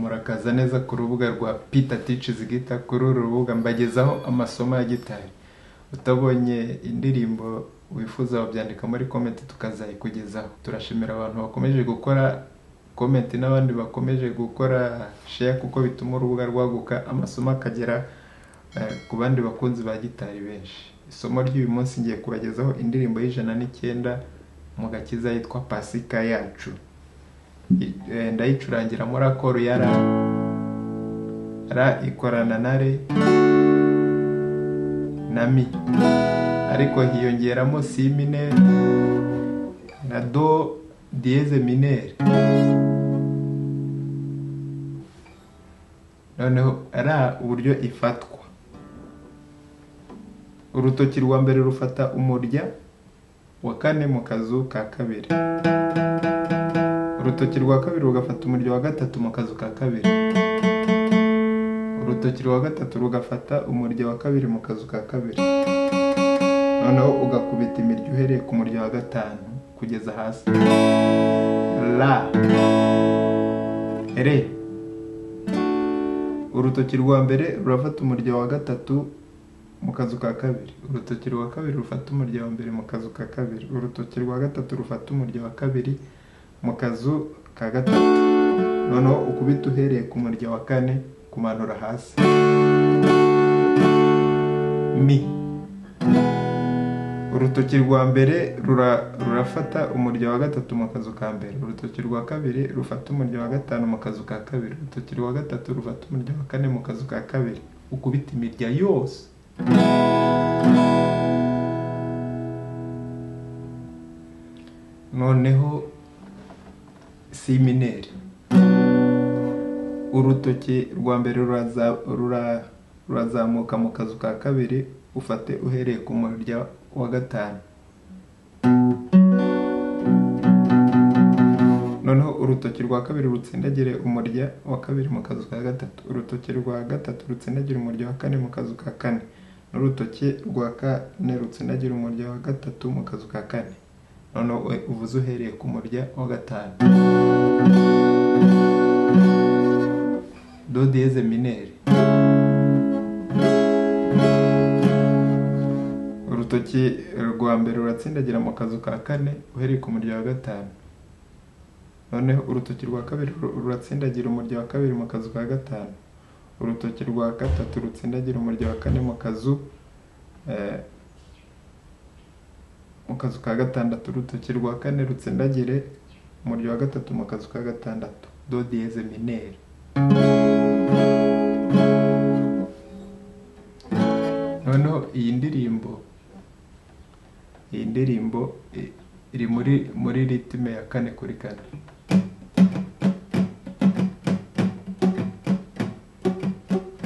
Murakaza neza ku rubuga rwa Peter Teaches Guitar. Kuri uru rubuga mbagezaho amasomo ya gitari. Utabonye indirimbo wifuza wabyandika muri comment tukazayikugezaho. Turashimira abantu bakomeje gukora comment n'abandi bakomeje gukora share, kuko bituma urubuga rwaguka, amasomo akagera ku bandi bakunzi ba gitari benshi. Isomo ry'uyu munsi ngiye kubagezaho indirimbo y'109 mu gakiza yitwa Pasika Yacu. Ndayicurangira muri akoro ya ra. Ra ikorana na re na mi, ariko hiyongeramo si mineur na do dièse mineur. Noneho ra uburyo ifatwa, urutoki rwa mbere rufata umurya wa kane mu kazu ka kabiri, urutoki rwa kabiri rugafata umurya wa gatatu mu kazu ka kabiri, urutoki rwa gatatu rugafata umurya wa kabiri mu kazu ka kabiri. Noneho ugakubita imirya uhereye ku murya wa gatanu kugeza hasi. La, re. Urutoki rwa mbere rurafata umurya wa gatatu mu kazu ka kabiri, urutoki rwa kabiri rufata umurya wa mbere mu kazu ka kabiri, urutoki rwa gatatu rufata umurya wa kabiri mu kazu ka gatatu. Noneho ukubita uhereye ku murya wa kane kumanura hasi. Mi. Urutoki rwa mbere rurafata umurya wa gatatu mu kazu ka mbere, urutoki rwa kabiri rufata umurya wa gatanu mu kazu ka kabiri, urutoki rwa gatatu rufata umurya wa kane mu kazu ka kabiri. Ukubita imirya yose. Noneho si mineur, urutoki rwa mbere rurazamuka mu kazu ka kabiri, ufate uhereye ku murya wa gatanu. Noneho urutoki rwa kabiri rutsindagire umurya wa kabiri mu kazu ka gatatu, urutoki rwa gatatu rutsindagire umurya wa kane mu kazu ka kane, n'urutoki rwa kane rutsindagire umurya wa gatatu mu kazu ka kane. Noneho uvuze uhereye ku murya wa gatanu. Do dièse mineur. Urutoki rwa mbere ruratsindagira mu kazu ka kane uhereye ku murya wa gatanu. Noneho urutoki rwa kabiri ruratsindagira umurya wa kabiri mu kazu ka gatanu, urutoki rwa gatatu rutsindagira umurya wa kane mu kazu ka gatandatu, urutoki rwa kane rutsindagire umurya wa gatatu mu kazu ka gatandatu. Do dièse mineur. Noneho iyi ndirimbo iri muri ritme ya 4 kuri 4.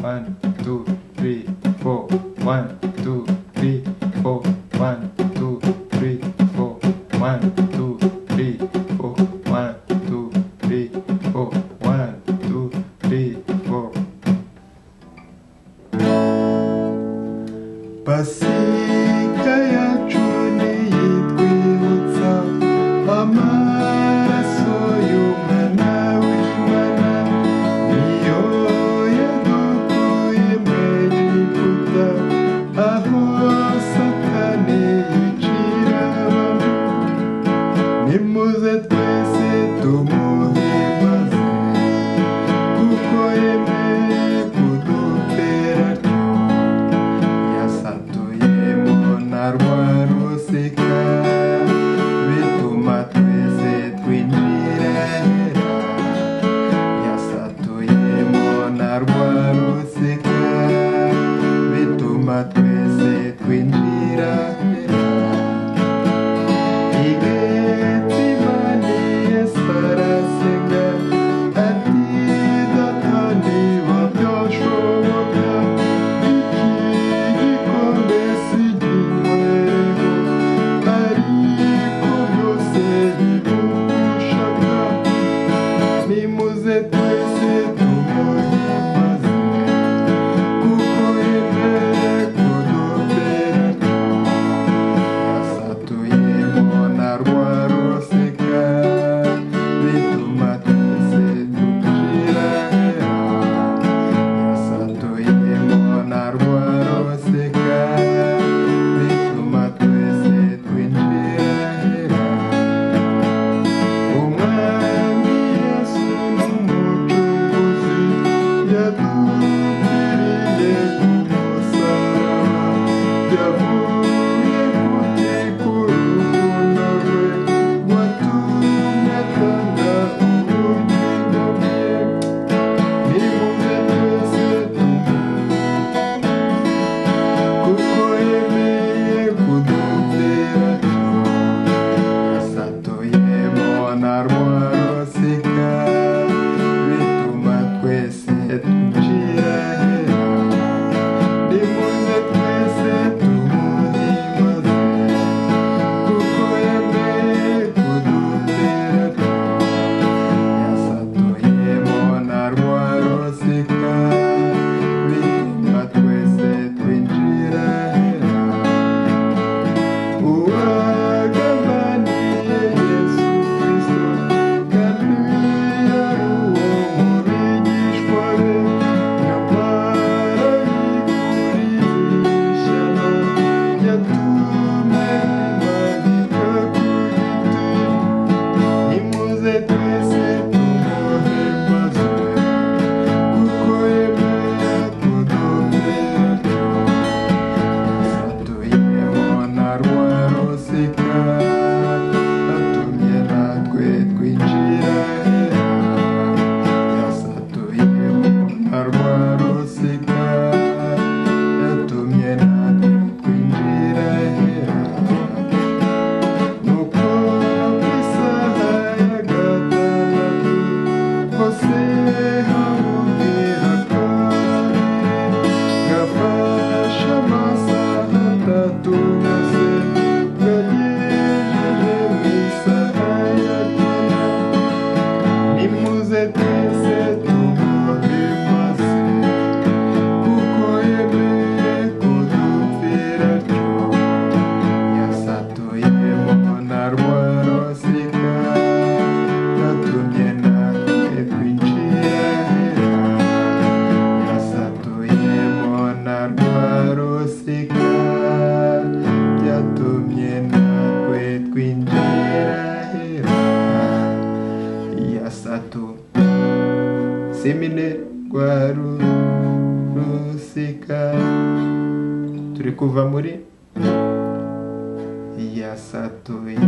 1 2 3 4 1 2 3 4 1 2 3 4 1 2 3 4 1 2 3 4 1 2 3 4. Pasika yacu niyitwibutsa amaraso y'Umwana w'Imana, niyo yadukuye mu Egiputa aho Satani Tumuhimbaze kuko yemeye kudupfira atyo. Yasatuyemo na rwa rusika yatumye natwe twinjira ahera. Yasatuyemo na rwa rusika byatumye natwe twinjira ahera. Yasatu simine rwa rusika, turi kuva muri yasatuye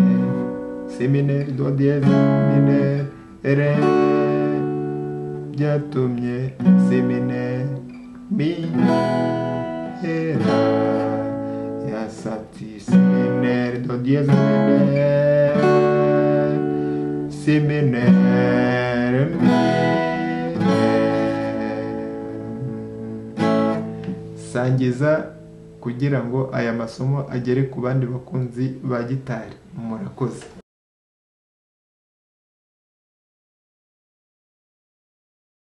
si mineur, do dièse mineur, re, byatumye si mineur mi era. Yasati si mineur, do dièse mineur, si mineur mi. Sangiza kugira ngo aya masomo agere ku bandi bakunzi ba gitari. Murakoze.